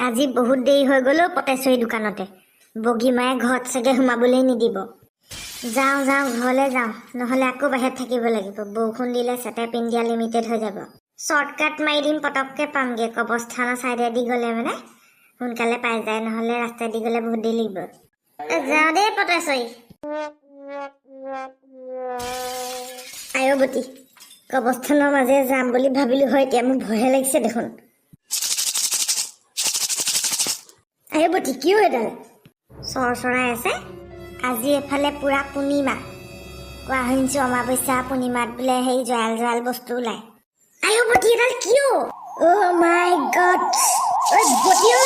আজি বহুত দেৰি হৈ গ'ল অ' পটেশ্বৰী দোকানতে। বগীমায়ে ঘৰত চাগে সোমাবলৈ নিদিব। যাওঁ যাওঁ, ঘৰলৈ যাওঁ, নহ'লে আকৌ বাহিৰত থাকিব লাগিব। বৰষুণ দিলে চেটেপ ইণ্ডিয়া লিমিটেড হৈ যাব। শ্বৰ্টকাট মাৰি দিম, পটককৈ পামগৈ। কবৰস্থানৰ চাইডেদি গ'লে মানে সোনকালে পাই যায়, নহ'লে ৰাস্তাদি গ'লে বহুত দেৰি লাগিব। যাওঁ দেই পটেশ্বৰী। আয়বতী, কবৰস্থানৰ মাজেৰে যাম বুলি ভাবিলো হয়, এতিয়া মোৰ ভয়হে লাগিছে দেখোন। আয়বতী, কিয় এডাল চৰ চৰাই আছে? আজি এফালে পুৰা পূৰ্ণিমা। কোৱা শুনিছো অমাৱস্যা পূৰ্ণিমাত বোলে সেই জয়াল জয়াল বস্তু ওলায়। আয়বতী, এডাল কিয়? অ' মাই গড! ঐ বতী ঐ,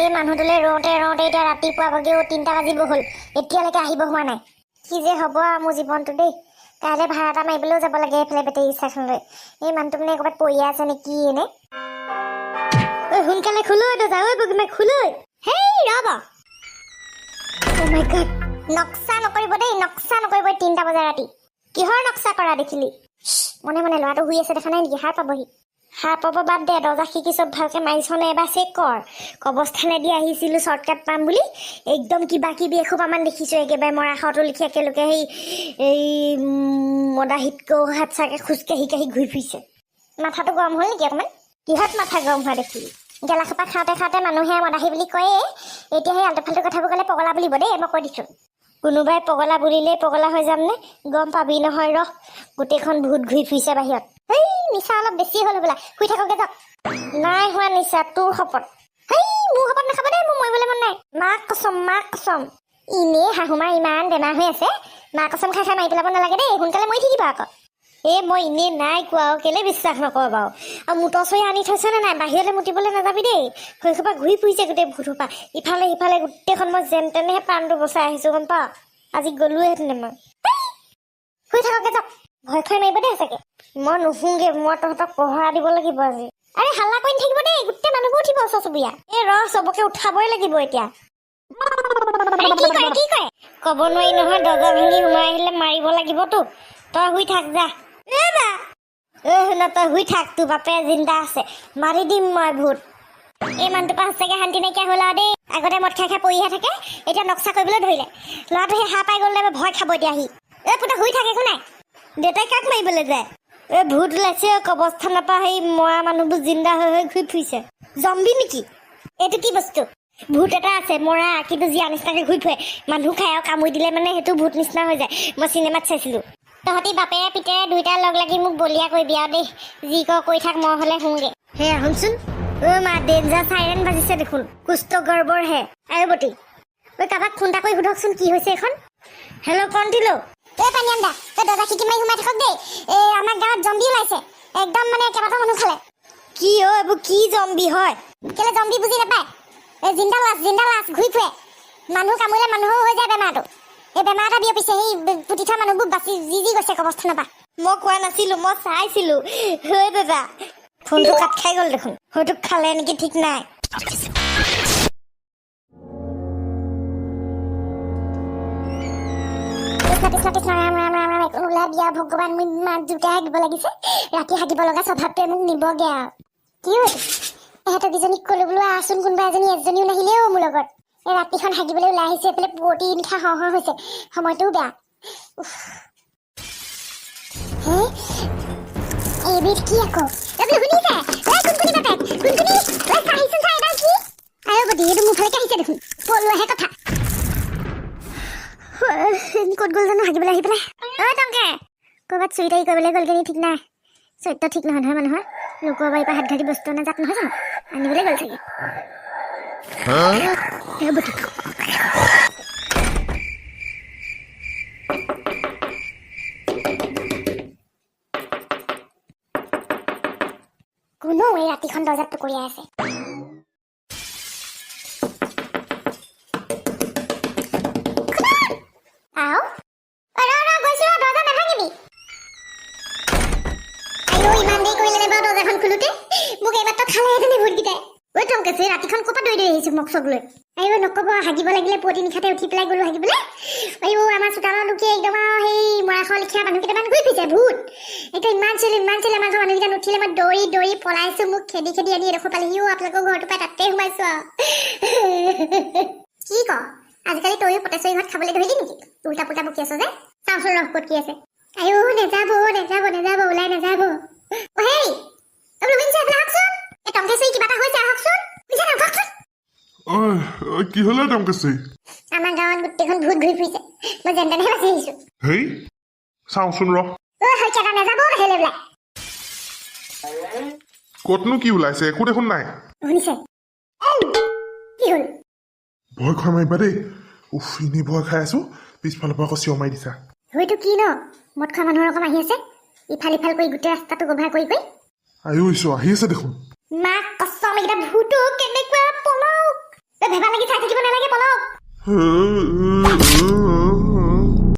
এই মানুহটোলৈ ৰওঁতে ৰওঁতে এতিয়া ৰাতিপুৱা বগেও 3টা বাজিব হ'ল, এতিয়ালৈকে আহিব হোৱা নাই। কি যে হ'ব আৰু মোৰ জীৱনটো দেই। কাইলৈ ভাড়া এটা মাৰিবলৈও যাব লাগে এইফালে বেটেৰী ৰিক্সাখন লৈ। এই মানুহটো মানে ক'ৰবাত পৰিয়ে আছে নে কি এনে। ঐ সোনকালে খোলো এইটো, যা ঐ বগীমাই, খোলৈ। হেই ৰ'ব। অ' মাই গড, নক্সা নকৰিব দেই, নক্সা নকৰিব। 3টা বজা ৰাতি কিহৰ নক্সা কৰা দেখিলি? মনে মনে ল'ৰাটো শুই আছে, দেখা নাই নেকি? সাৰ পাবহি। সাৰ পাব বাদ দে, দৰ্জা খিৰিকী চব ভালকে মাৰিছনে এবাৰ চেক কৰ। কবৰস্থানেদি আহিছিলোঁ শ্বৰ্টকাট পাম বুলি, একদম কিবা কিবি এসোপামান দেখিছোঁ। একেবাৰে মৰা শটো লিখি একেলগে সেই এই মদাহীতকৈও হাত চাকে খোজকাঢ়ি কাঢ়ি ঘূৰি ফুৰিছে। মাথাটো গৰম হ'ল নেকি অকণমান? কিহত মাথা গৰম হোৱা দেখিলি? গেলা সোপা খাওঁতে খাওঁতে মানুহে মদাহী বুলি কয়েই, এতিয়া সেই আল্টু ফাল্টু কথাবোৰ ক'লে পগলা বুলিব দেই, মই কৈ দিছোঁ। কোনোবাই পগলা বুলিলেই পগলা হৈ যামনে? গম পাবি নহয় ৰহ। গোটেইখন ভূত ঘূৰি ফুৰিছে বাহিৰত। হেই, নিচা অলপ বেছি হ'ল হ'বলা, শুই থাকোগে যাওক। নাই হোৱা নিচা, তোৰ শপত। হেই, মোৰ শপত নাখাব দেই, মোৰ মৰিবলৈ মন নাই। মা কচম, মা কচম। এনেই শাহুমা ইমান বেমাৰ হৈ আছে, মা কচম খাই খাই মাৰি পেলাব নালাগে দেই, সোনকালে মৰি থাকিব আকৌ। এই মই এনেই নাই কোৱা আৰু, কেলে বিশ্বাস নকৰ বাৰু? আৰু মোটৰ চৰি আনি থৈছেনে নাই? বাহিৰলৈ মুতিবলৈ নাযাবি দেই, সেইসোপা ঘূৰি ফুৰিছে গোটেই ভূতসোপা ইফালে সিফালে গোটেইখন। মই যেন তেনেহে প্ৰাণটো বচাই আহিছোঁ, গম পাৱ? আজি গ'লোৱেহেঁতেনে মই। শুই থাককে যাওক, ভয় খাই মাৰিব দেই সঁচাকে। মই নুশুগে, মই তহঁতক পহৰা দিব লাগিব আজি। আৰে হাল্লা কৰি নাথাকিব দেই, গোটেই মানুহবোৰ উঠিব ওচৰ চুবুৰীয়া। এই ৰ, চবকে উঠাবই লাগিব এতিয়া। আৰে কি কৰে কি কৰে ক'ব নোৱাৰি নহয়, দৰ্জা ভাঙি সোমাই আহিলে মাৰিব লাগিবতো। তই শুই থাক যা। এ বা এ শুনা, তই শুই থাক, তোৰ বাপে জিন্দা আছে, মাৰি দিম মই ভূত। এই মানুহটোৰ পৰা সঁচাকে শান্তি নাইকিয়া হ'ল আৰু দেই। আগতে মদ খাই খাই পৰিহে থাকে, এতিয়া নক্সা কৰিবলৈ ধৰিলে। ল'ৰাটো সেই সাৰ পাই গ'ল, ভয় খাব এতিয়া সি। এ পুতা, শুই থাক, একো নাই। দেউতাই কাক মাৰিবলৈ যায়? এই ভূত ওলাইছে কবৰস্থানৰ পৰা, সেই মৰা মানুহবোৰ জিন্দা হৈ হৈ ঘূৰি ফুৰিছে। জম্বি নেকি এইটো? কি বস্তু? ভূত এটা আছে মৰা, কিন্তু জীয়া নিচিনাকে ঘূৰি ফুৰে, মানুহ খাই আৰু কামুৰি দিলে মানে সেইটো ভূত নিচিনা হৈ যায়। মই চিনেমাত চাইছিলো। তহঁতি বাপেৰে পিতেৰে দুইটা লগ লাগি মোক বলিয়া কৰিবি আৰু দেই। যি ক কৰি থাক, মই হ'লে শুওঁগে। হে শুনচোন, অ' মা, ডেঞ্জাৰ চাইৰেন বাজিছে দেখোন, कुछ तो गड़बड़ है। আয়বতী ঐ, কাৰোবাক ফোন এটা কৰি সোধকচোন কি হৈছে এইখন। হেল্ল', কণ্টিলো। এই পানীয়াম দা, তই দৰ্জা খিৰিকী মাৰি সোমাই থাকক দেই। এই আমাৰ গাঁৱত জম্বি ওলাইছে, একদম মানে কেইবাটাও মানুহ খালে। কি অ', এইবোৰ কি জম্বি হয়? কেলে জম্বি বুজি নাপায়? এই জিন্দা লাছ, জিন্দা লাছ ঘূৰি ফুৰে, মানুহ কামুৰিলে মানুহো হৈ যায় বেমাৰটো। এই বেমাৰ এটা বিয়পিছে, সেই পুতি থোৱা মানুহবোৰ বাচি যি যি গৈছে কবৰস্থানৰ পৰা। মই কোৱা নাছিলো, মই চাইছিলো। হৈ দাদা, ফোনটো কাট খাই গ'ল দেখোন, হয়তো খালে নেকি ঠিক নাই। কৃষ্ণ কৃষ্ণ কৃষ্ণ, ৰাম ৰাম ৰাম ৰাম। একো নোলাবি আৰু ভগৱান, মোক মাত জোৰকে হাগিব লাগিছে। ৰাতি হাগিব লগা স্বভাৱটোৱে মোক নিবগে আৰু। কি হ'ল ইহঁতৰ কেইজনীক ক'লো বোলো আহচোন কোনোবা এজনী, এজনীও নাহিলেও মোৰ লগত। এই ৰাতিখন হাগিবলৈ ওলাই আহিছে, এইফালে পুৱতি নিশা হওঁ হওঁ হৈছে, সময়টোও বেয়া। উফ। হে, এইবিধ কি আকৌ? এই বোলো শুনিছে? ঐ কুনকুনি বাপেক, কুনকুনি, ঐ চাহিচোন চা, এডাল কি? আয়ো গতি, এইটো মোৰ ফালেকে আহিছে দেখোন, পলোৱাহে কথা। ক'ত গ'ল জানো হাগিবলৈ আহি পেলাই? ঐ টংকে, ক'ৰবাত চুৰি তাৰি কৰিবলৈ গ'লগে নি ঠিক নাই। চৰিত্ৰ ঠিক নহয় নহয় মানুহৰ, লোকৰ বাৰীৰ পৰা হাত ঘাটি বস্তু অনা জাত নহয় জানো? আনিবলৈ গ'ল চাগে। এই বটি। কোনো এই ৰাতিখন দৰ্জাত টুকুৰিয়াই আছে। আও ঐ, ৰ ৰ, গৈছো ৰ, দৰ্জা নাভাঙিবি। আইঅ, ইমান দেৰি কৰিলেনে বাৰু দৰ্জাখন খোলোতে? মোক এইমাত্ৰ খালেহেঁতেনে ভূতকেইটাই। ঐ টংকেশ্বৰ, ৰাতিখন ক'ৰপৰা দৌৰি দৌৰি আহিছো মোক চক লৈ? আইঅ নক'ব, হাগিব লাগিলে পুৱতি নিশাতে উঠি পেলাই গ'লো হাগিবলৈ। আইঅ, আমাৰ চোতালত লুকি একদম আৰু সেই মৰাশৰ লিখীয়া মানুহ কেইটামান ঘূৰি ফুৰিছে, ভূত। একদম ইমান চিঞৰিলো, ইমান চিঞৰিলো, আমাৰ ঘৰৰ মানুহকেইটা নুঠিলে। মই দৌৰি দৌৰি পলাইছো, মোক খেদি খেদি আনি এডোখৰ পালেহি। অ, আপোনালোকৰ ঘৰটোৰ পৰা তাতে সোমাইছো আৰু। কি ক, আজিকালি তয়ো পটেশ্বৰী ঘৰত খাবলৈ ধৰিলি নেকি? উল্টা পুল্টা বকি আছ যে। চাওঁচোন ৰহ, ক'ত কি আছে। আইঅ, নেযাব, নেযাব, নেযাব, ওলাই নেযাব। অ হেই, অ ৰবীন ছাৰ, এইফালে আহকচোন। এই টংকেশ্বৰী কিবা এটা হৈছে, আহকচোন। বুজিছা নাই, আহকচোন। ঐ ঐ, কি হ'লে টংকেশ্বৰ? আমাৰ গাঁৱত গোটেইখন ভূত ঘূৰি ফুৰিছে, মই যেন তেনেহে বাচি আহিছো। হেই, চাওঁচোন ৰ। ঐ শইকীয়া, নাযাব বাহিৰলৈ ওলাই। ক'তনো কি ওলাইছে? একো দেখোন নাই। শুনিছে? কি হ'ল? ভয় খুৱাই মাৰিবা দেই। উফ, এনেই ভয় খাই আছো, পিছফালৰ পৰা আকৌ চিঞৰ মাৰি দিছা। হয়তো কি ন, মদ খোৱা মানুহৰ ৰকম আহি আছে ইফাল ইফাল কৰি, গোটেই ৰাস্তাটো গভাৰ কৰি কৰি। আয়ো ঈশ্বৰ, আহি আছে দেখোন। মা কচম, এইকেইটা ভূতো কেনেকুৱা! পলক, তই ভেবা লাগি চাই থাকিব নালাগে, পলক।